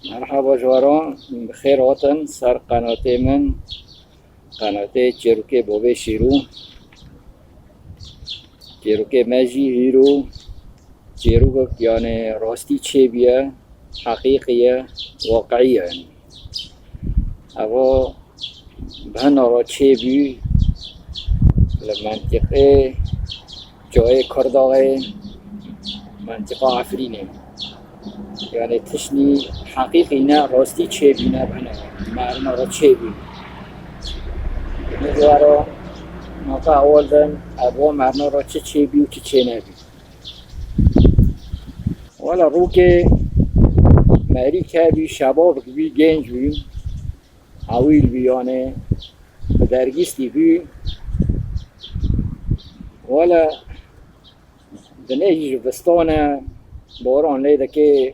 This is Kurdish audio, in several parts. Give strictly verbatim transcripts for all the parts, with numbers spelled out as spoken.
Merhaba ji we re, bi xêr hatin ser qenatê min, qenatê Çêrokê Bavê Şêrû. Çêrokê me jî hîro çêrokek, yani rastî çêbûye, heqîqî ye, waqiî ye. Eva bi hina re çêbû li mentiqê Çiyayê Kurdaxê, mentiqa Efrînê. Yani tiştî heqîqî ne, rastî çêbûne bi hina re. Merina re çêbû. Min ji we re nota ewil din, ev merina re çi çêbû û çi çênebû. Wela rokê merî kevî, şebabik bî, genc bî, ewîl bî, yani bi dergîstî bî. Wela dinê jî ji vistane, boran lê dike,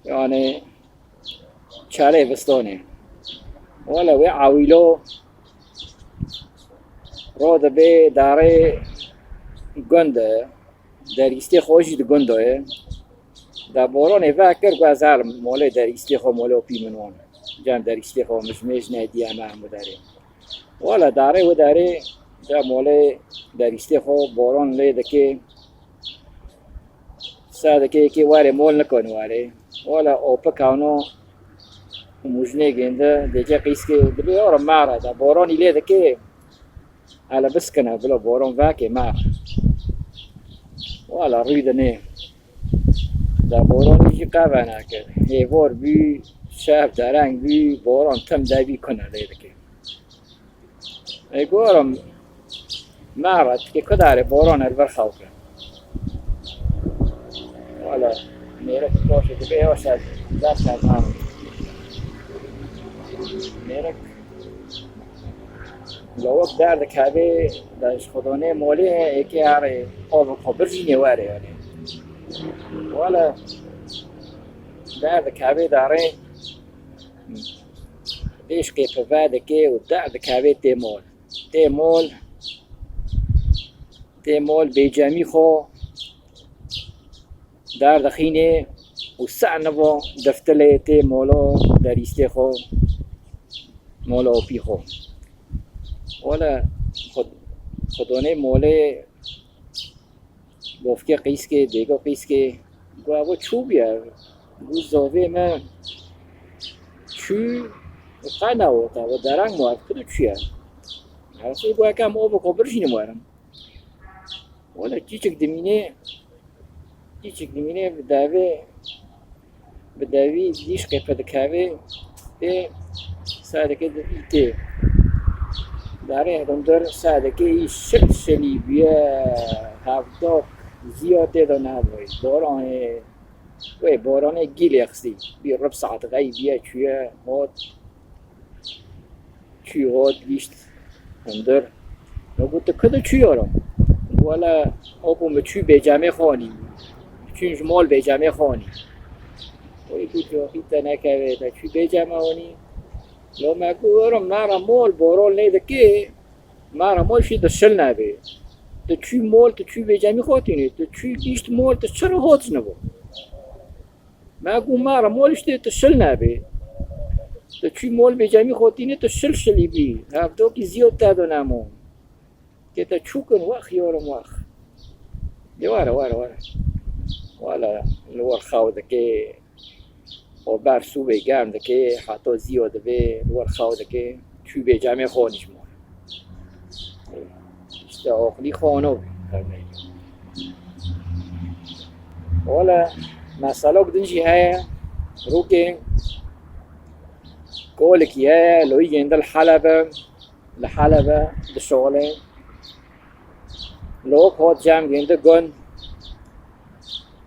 yani çarê vistanê. Wela wê ewîlo rodibe darê gund e, dergîstê xwe jî di gund de ye. Da boranê vekir ku ez herim molê dergîstê xwe, molê opî min wan. Cem dergîstê xwe min ji mêj nediye, em herim bi derê. Wela darê wê derê, da molê dergîstê xwe boran lê dike. Sa dike yekê were mol nikon were. Wela opik hano û mujnê gêndi, dêce qîskê dibê ora mara da boranî lê dike. Hele biskine, bila boran veke mara. Wela rûy dinê. Da boranî jî qeve nekir. Hêvor bû, şev dereng bû, boran tim devî kune lê dike. Ê gorim, mara tikê ku dare boran li vir xew ke. Wala mêrik poşê dibe, yavaş yavaş ders kerdin. Mêrik lawik derdikeve, da ji xwedonê molê êkê arê av xwe birjînê were yani. Wala derdikeve darê. Dêşkê pive dike û derdikeve tê mol. Tê mol, tê mol bêcemî xwe derdixîne û senivo deftilê tê molo derîstê xwe, molo opî xwe. Wele xwe-, xwedonê molê Bofkê qîskê, dêgo qîskê, gu evo çû bûye, gu zovê me çû û qe newota, vo dereng mo, ev kudu çûye. Hewsê gu ekem ovo xwe birjînim werim. Wele çîçik dimînê, çîçik dimînê bi devê Bi devî dîşkê pê dikevê, tê sedekê di î tê. Darê hundir sedekê î şil şilî bûye, hevdok ziya tê de nebûyî. Boranê, wê boranê gîlê xistî. Bî rib saet xey bûye çûye, hot. Çû hot gîşt hundir. Me got, "Tu kide çû yara?" Wele, opo me çû bêcemê xwe anî. Çûn ji mol bêcemê xwe anî. Wê got, "Coxî te nekeve, te çû bêceme anî." Lo me got, "Wero, mera mol boron lê dike, mera mol şî di şil nebe. Tu çû mol, tu çû bêcemî xwe tînî, tu çû gîşt mol, tu çira hot ji nibo?" Me got, "Mera mol işte tu şil nebê. Tu çû mol bêcemî xotînê tu şil şilî bî. Hevdokî ziyod te do nemo. Kê te çûkin wex yorim wex." De were, were, were. Wala li wer xew dike. O ber sûbê germ dike. Heta ziyo dibe. Li wer xew dike. Çû bêcemê xwe nîşmo. İşte oxlî xwe ono. Wala meselok din jî heye. Rûkê kolikî heye. Loyî gêndi li Heleb e. Li Heleb e dişoxile. Lok hot cem gêndi gund.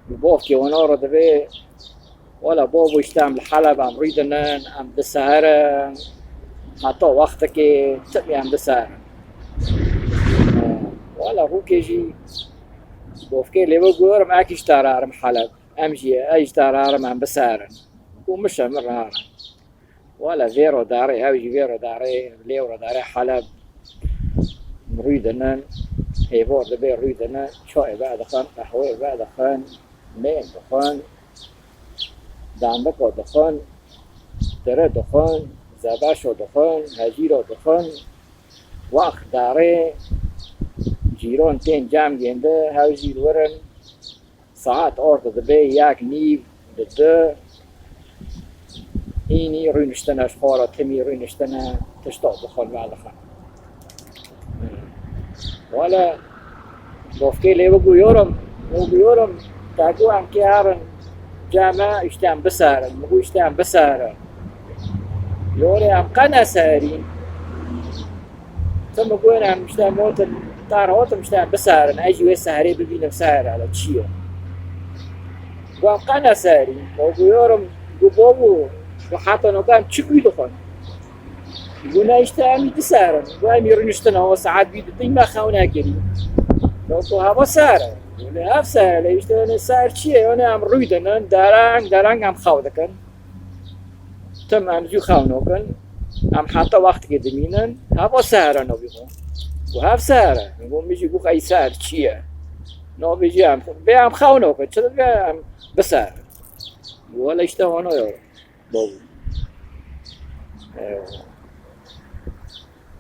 Bi bavkê wana re divê, "Wela bavo, işte em li Heleb em rûy dinin, em diseherin, heta wextekê timî em diseherin." Wela rûkê jî bavkê lê ve gorim, "Ek işte rarim Heleb, em jî, ez işte rarim em biseherin." Û mişe min rarim. Wala vê ro darê, ew jî vê ro darê, lê ro darê Heleb rûy dinin, hêvor dibe rûy dinin, çayê vedixin, qehweyê vedixin, mê dixin. Dandiko dixwin, tire dixwin, zebeşo dixwin, hejîro dixwin. Wext darê cîron tên cem gêndi, hew jî li wir in. Saet orta dibe yek nîv, di du. Hînî rûniştine ji xwe re, timî rûniştine, tiştok dixwin, vedixwin. Wele gofkê lê wigû yorim, wigû yorim, te got em kê herin cem me, îşte em biserin, min got îşte em biserin. Yorê em qe neserîn. Tim got em îşte motin, tar hotim îşte em biserin, ez jî wê seherê bibînim ser hele çi ye. Got em qe neserîn, wigû yorim, got bo bû, got heta noka em çi gû dixwin. Got ne îşte em î diserin. Got em î rûniştine, o saet bî didî me xew nekirî. Got ku hava ser e. Got lê hev ser e, lê îşte yanê ser çi ye? Yanê em rû dinin, dereng, dereng em xew dikin. Tim em zû xew nokin. Em heta wextikê dimînin. Hava ser e navî xwe. Got hev ser e. Got min jî got ey ser çi ye? Navî jî em, bê em xew nokin. Çi dibe em biserin. Got wele îşte wana ya. Bavû. Ee,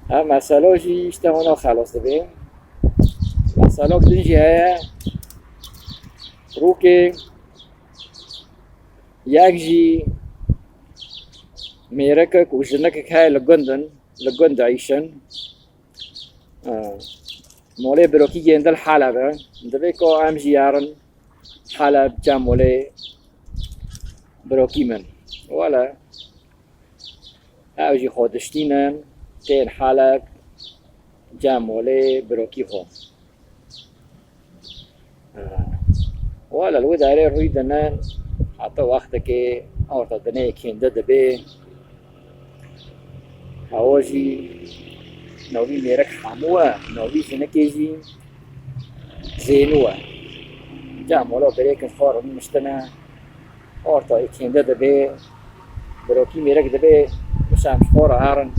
ev mesela jî îşte hona xelas dibe. Mesela din jî heye. Rûkê yek jî mêrekek û jinikek heye li gund in, li gund diîşin. Ee, molê birokî yên dil Heleb e. Divê ku em jî herin Heleb cem molê birokî min. Wele ew jî xwe diştînin, tên Heleb cem molê birokî xwe. Wele li wê derê rûy dinin, heta wextekê orta dinê kênde dibe. Hewa jî navî mêrik Hemû e, navî jinikê jî Zênû e. Cem wala birêkin xwe rûniştine, orta îkînde dibe, birokî mêrik dibe, mişem ji xwe re herin,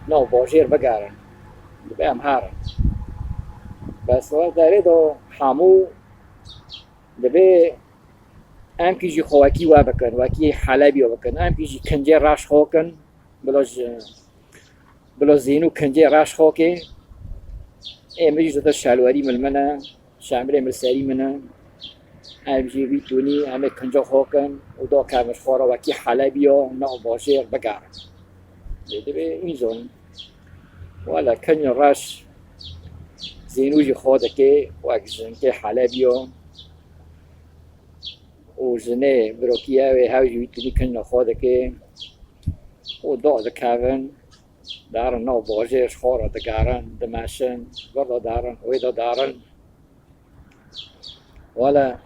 nav bajêr bigerin. Dibe em herin. Bes we derê de Hemû dibe em kî jî xwe wekî we bikin, wekî Helebî we bikin. Em kî jî kincê reş xwe kin, bila ji, bila Zênû kincê reş xwe ke. Ê min jî zêde şalwarî min li min e, şemilê min li serî min e. Em jî wî tûnî em ê kinca xwe kin û da kevin ji xwe re wekî Helebî ya nav bajêr bigerin. Lê divê wî zon. Wele kincên reş Zênû jî xwe dike wek jinkê Helebî ya. Û jinê birokî ew ê hew jî wî tûnî kincên xwe dike û da dikevin, derin nav bajêr ji xwe re digerin, dimeşin, vir de derin, wê de derin. Wele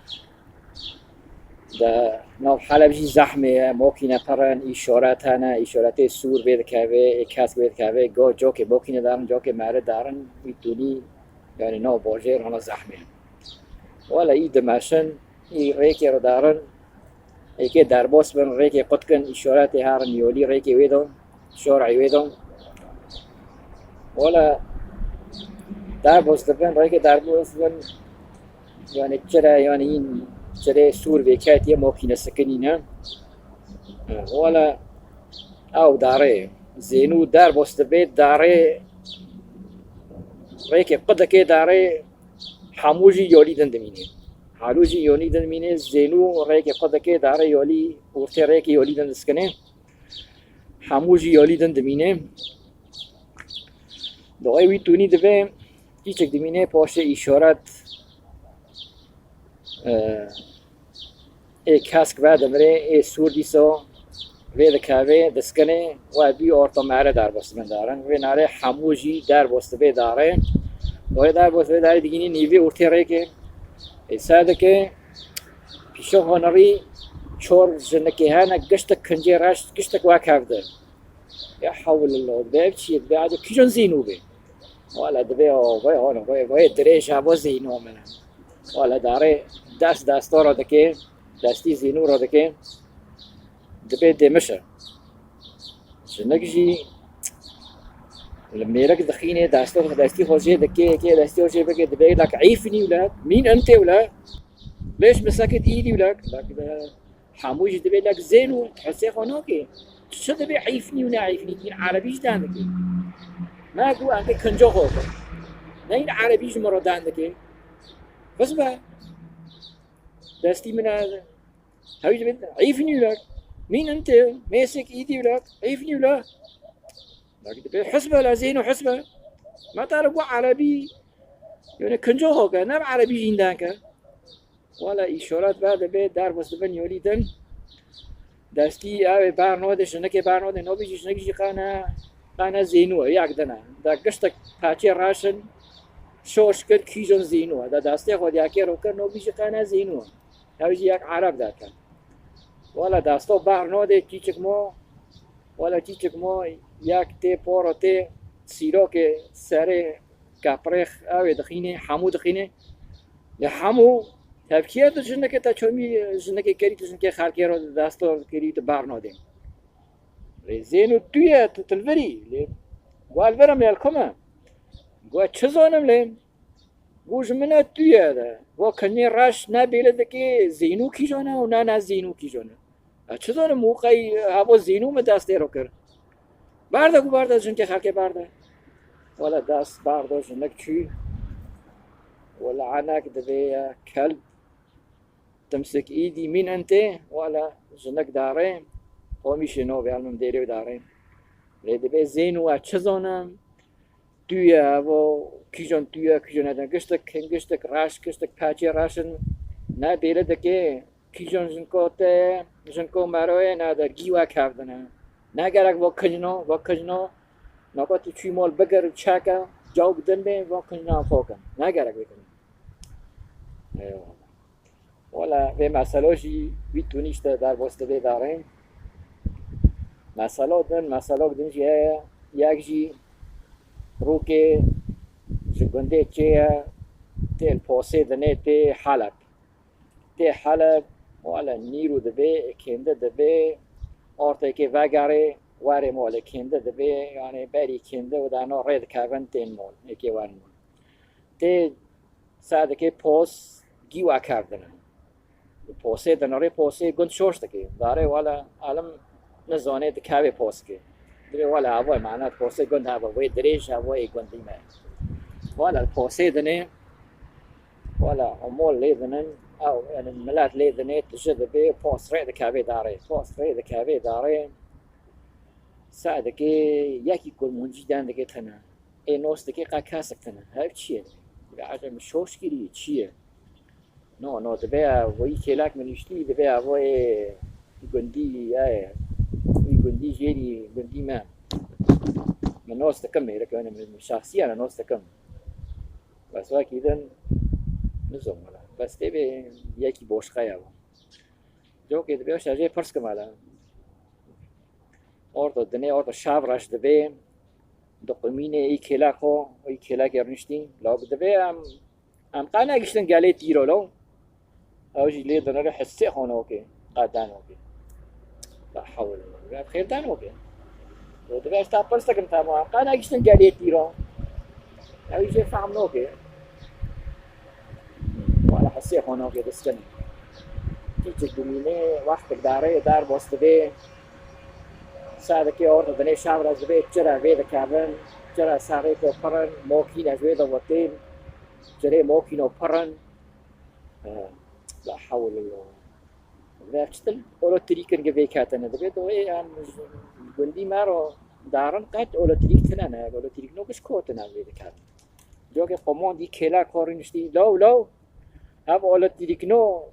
di nav Heleb jî zehmê ye, makîne pir in, îşaret hene, îşaretê sûr vê dikeve, ê kesk vê dikeve, go cokê makîne derin, cokê meri derin, wî tûnî, yanî nav bajêr hana zehmê. Wele î dimeşin, î rêkê re derin, êkê derbas bin, rêkê qut kin, îşaretê herin yolî rêkê wê de, şarê wê de. Wele derbas dibin, rêkê derbas bin, yanî çire, yanî în çirê sûr vê ketiye makîne sikinîne. Wele ew darê Zênû derbas dibe, darê rêkê qut dike, darê Hemû jî yolî din dimîne. Helû jî yolî din dimîne, Zênû rêkê qut dike, darê yolî, ortê rêkê yolî din diskine. Hemû jî yolî din dimîne. Doxê wî tûnî dibe, kîçek dimîne paşê îşaret, e, ê kesk vedimre, ê sûr dîsa vê dikeve, diskine, we bî orta mehre derbas dibin darin. Wê nare hemû jî derbas dibe dare. Wê derbas dibe dare digînî nîvê ortê rêkê. Ê ser dike, pîşo honirî çor jinikê hene, giştek kincê reş, giştek wek hev di. Ya hewlillah, be ev çi ye? Be aco kîjon Zînû be? Wala dibe o, vay hona, vay, vay dirêj ha, vay Zînû min. Wala dare dest desta ra dike, destî Zînû ra dike, dibe demişe. Jinik jî li mêrik dixîne, desta, destî xwe jê dike, ke destî xwe jê bike, dibe lak eyfnî wila, mîn ente wila, lêş misekit îdî wila, lak de Hemû jî dibê lek zên û hesê xwe nake. Tu çi dibê eyfnî û ne eyfnî, yîn erebî jî dan dike. Me got, em dê kinco xwe bikin. Ne yîn erebî ji min re dan dike. Xizbe. Destî min e. Hewî dibê eyfnî lek. Mîn ente. Mêsek îdî lek. Eyfnî lek. Lek dibê hizbe la zên û hizbe. Me te re got erebî. Yone kinco xwe ke. Ne bi erebî jî dan ke. Wala îşorat ve dibê derbas dibin yolî din. Destî ew ê ber node, jinekê ber node, nobî jî jinek jî qane, qane zênû e, yak dine. Da giştek paçê raşin, şoş kir, kîjon zênû e. Da dastê xwe diyakê ro kir, nobî jî qane zênû e. Ew jî yak ereb dake. Wala dasto ber node, çîçik mo, wala çîçik mo, yak tê poro tê, sîrokê serê kaprêx, ew ê dixînê, hemû dixînê. Lê hemû tevkî ye tu jinekê te çomî, jinekê kerî, tu jinekê xelkê ro destê ro dikirî, tu ber nodê. Lê zênû tu ye, tu tilvirî. Lê got li vir im lê li ku me? Got çi zonim lê? Got ji min e tu ye de. Got kinê reş ne bêle dikê zênû kîjon e û ne ne zênû kîjon e. Ez çi zonim û qey havo zînû min destê ro kir. Berde ku berde jinkê xelkê berde. Wala dest berdo jinik çû. Wala enek divê ye kelb. Timsik îdî mîn entê. Wala jinik darê. Qomîşê no vê min dêrê darê. Lê divê zînû ez çi zonim. Tûye evo, kîjon tûye, kîjon hede giştik, giştik reş, giştik paçê reşin, ne bêle dike, kîjon jinko te, jinko meroye, ne de gî we kevdine. Ne gerek vo kijno, vo kijno, nako tu çû mol bigir, çeke, cawk din bê, vo kijno em xo kin. Ne gerek bê kijno. Eyvallah. Wala vê meselo jî wî tunîşte derbas divê darê. Meselo din, meselo din jî heye. Yek jî rûkê ji gundê çê ye, tê li posê dinê tê Heleb. Tê Heleb, wala nîrû dibê, kêndi dibê, ortekê vegerê, werê mole kêndi dibê, yani berî kêndi û dano rê dikevin tên mol, êkê werin mol. Tê Sedikê pos gî we kevdine. Posê dinirê, posê gund şoş dike. Darê wala alim nizane dikeve poskê. Divê wala avo emanet posê gund hava, wê dirêj hava ê gundî me. Wala posê dinê, wala omol lê dinin, ew, yani millet lê dinê, tije dibê, pos rê dikeve darê. Pos rê dikeve darê. Sedikê yekî kurmancî den dike tene. Ê nos dikê qe kesik tine. Hev çi ye? Bi ecem şoş kirî çi ye? No, no, divê ya wî kêlek min niştî, divê ya vo ê gundî, ê, wî gundî jêrî gundî me. Min nos dikim, mêrik yani min şahsiyen nos dikim. Bes wekî din nizom wala. Bes tê bê yekî boşqe ya. Cokê divê şajê pirs kim hele. Ordo dinê, ordo şav reş dibê. Diqumînê î kêlek xo, î kêlekê rûniştî. Law bi divê em, em qe negiştin gelê tîro lo. Ew jî lê dinere hissê xo nokê. Qe denokê. La hewle. Ev xêr denokê. Lo divê ez ta pirs dikim, tamam. Em qe negiştin gelê tîro. Ew jê fehm nokê. Wala hesê xwe nokê distin. Tîçik dimîne, wextek darê, dar bos dibê. Sadikê orta dinê şav re dibê, çira vê dikevin, çira sarê ko pirin, mokîne ji wê de wetên, çirê mokîno pirin. Eh, la hewle. Ve çitin olotrîkin ki vê ketine dibê, doyê em gundî me ro darin qet olotrîk tine ne, olotrîk no giş kotine vê diket. Cokê komandî kêlek xo rûniştî, law, law, ev olotrîkno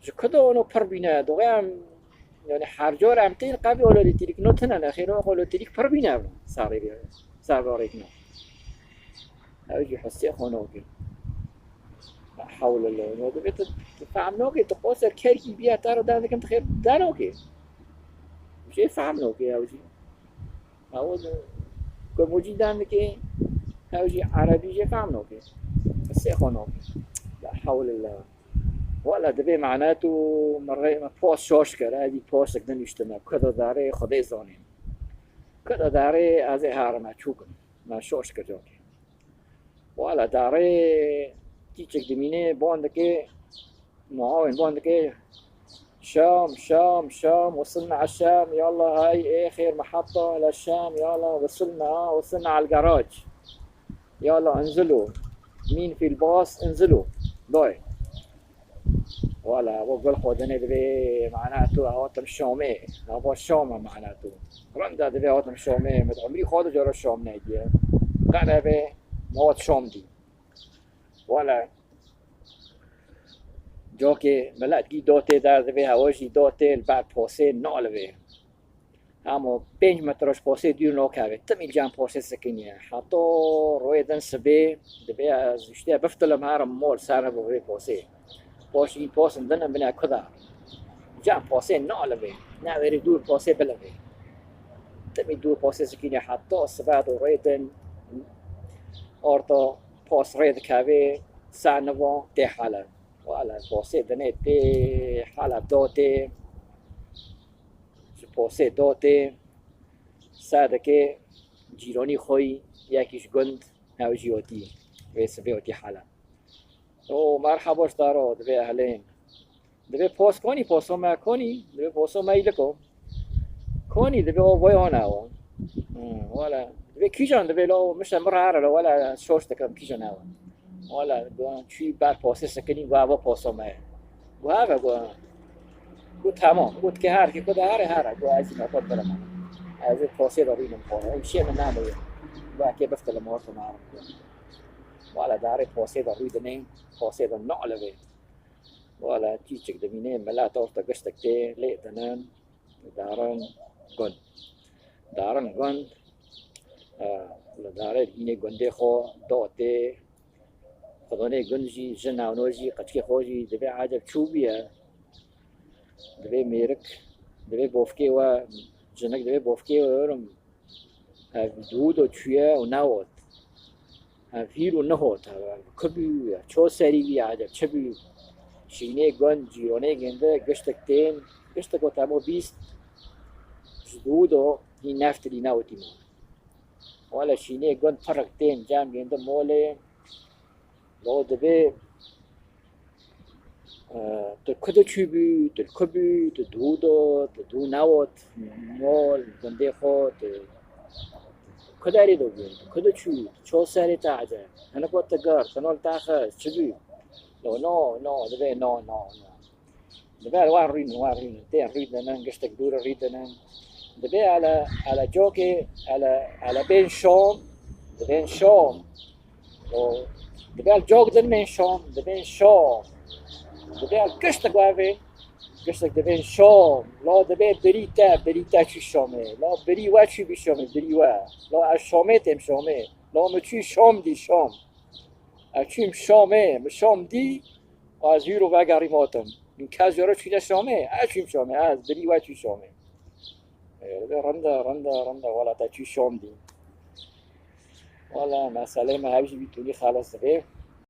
ji ku de ono pir bîne? Doxê em, yani her cor em tên qevî olotrîkno tine ne, xêr o olotrîk pir bîne ev sarê bî, sarê rêkno. Ew jî hesê xwe nokê. La hewle le, no dibê tu, tu fehm nokê, tu qoser kerkî biya te re dan dikim, tu xêr dan okê. Jê fehm nokê ew jî. Ew kurmocî dan dikê, ew jî erebî jê fehm nokê. Qisê xwe nokê. La hewle la. Wala divê manet û min rê min post şoş kir, ez jî postek din niştime. Kuda darê Xwedê zanîn. Kuda darê ez ê herime çûkim. Me şoş kir cokê. Wala darê tîçik dimînê, ban dikê, muawin ban dikê, شام، شام، شام، وصلنا على الشام، يلا هاي اخر محطة للشام، يلا وصلنا، ها، وصلنا على الجراج. يلا انزلوا، مين في الباص انزلوا. Doy. Wala, bo gul xwe dinê divê, mana tu hatim Şamê. Hava Şam e, mana tu. Renda divê hatim Şamê, min umrî xwe de cara Şam nediye. Qene vê, newat Şam dî. Wala, cokê milet gî dotê derdivê, hewa jî dotê, li ber posê nalivê. Hema pênc metre ji posê dûr nakeve. Timî cem posê sikiniye. Heta royê din sibê, divê ez ji te biftilim herim mol ser nivê posê. Poşî posin din in binê kuda. Cem posê nalivê. Neverî dûr posê bilivê. Timî dûr posê sikiniye. Heta sibe do royê din orta pos rê dikeve ser niva tê hele. Wala posê dinê tê hele dotê. Ji posê dotê ser dike cîronî xwe yî, yekî ji gund, ew jî otî, vê sibê otî hele. O, merheba ji te re, divê ehlên. Divê pos konî, poso me konî, divê poso me îliko. Konî, divê o voy ona o. Hmm, wala, divê kîjan, divê lo, mişe mi rare lo, wala, şoş dikim, kîjan ew. Wala, got, çûyî ber posê sekinî, got, eva poso me ye. Got, eve, got, got, tamam. Got, ke her ki, got, here, here. Got, ez jî nokot birim. Ez ê posê de rûnim xwe. Em şê min nameye. Got, ke biftilim orta narim. Wala, darê posê de rû dinê, posê de nalivê. Wala, çîçik dimînê, milet orta giştek tê, lê dinin. Darin gund. Darin gund, e, li darê hînê gundê xwe dotê. Xwedonê gund jî, jin navno jî, qeçkê xwe jî, divê eceb çû bûye. Divê mêrik, divê bofkê we, jinik divê bofkê we, yorum. Ev dû do çûye û newot. Ev hîr û nehot, ev, ev ku bû, ev ço serî bî, ev çi bû? Şînê gund, cîronê ginde, giştek tên, giştek o temo bîst, ji dû do hîn neftirî newtî ma. Wele şînê gund pirek tên, cem ginde molê, lo divê, e, tu ku de çûbû, tu li ku bû, tu dû do, tu dû newot, mol, gundê xwe, tu ku derê de bû, tu ku de çû, tu ço serê te ece, hinek we te gir, tu nol te xist, çi bû? No, no, no, divê no, no, no. Divê wan rûnin, wan rûnin, tên rûdinin, giştek dûr rûdinin. Divê ele, ele cokê, ele, ele bên şom, divên şom. O, divê el cok din bên şom, divên şom. Divê el giştek wevê, giştek divên şom. Lo divê birî te, birî te çû şomê. Lo birî we çû bî şomê, birî we. Lo ez şomê têm şomê. Lo mi çû şom dî şom. Ez çûm şomê, mi şom dî, ez hîro vegerî motim. Min kes joro çûne şomê, ez çûm şomê, ez birî we çû şomê. E, rinda, rinda, rinda, wala te çû şom dî. Wala, meselê me hev jî bî tûnî xelas dibe.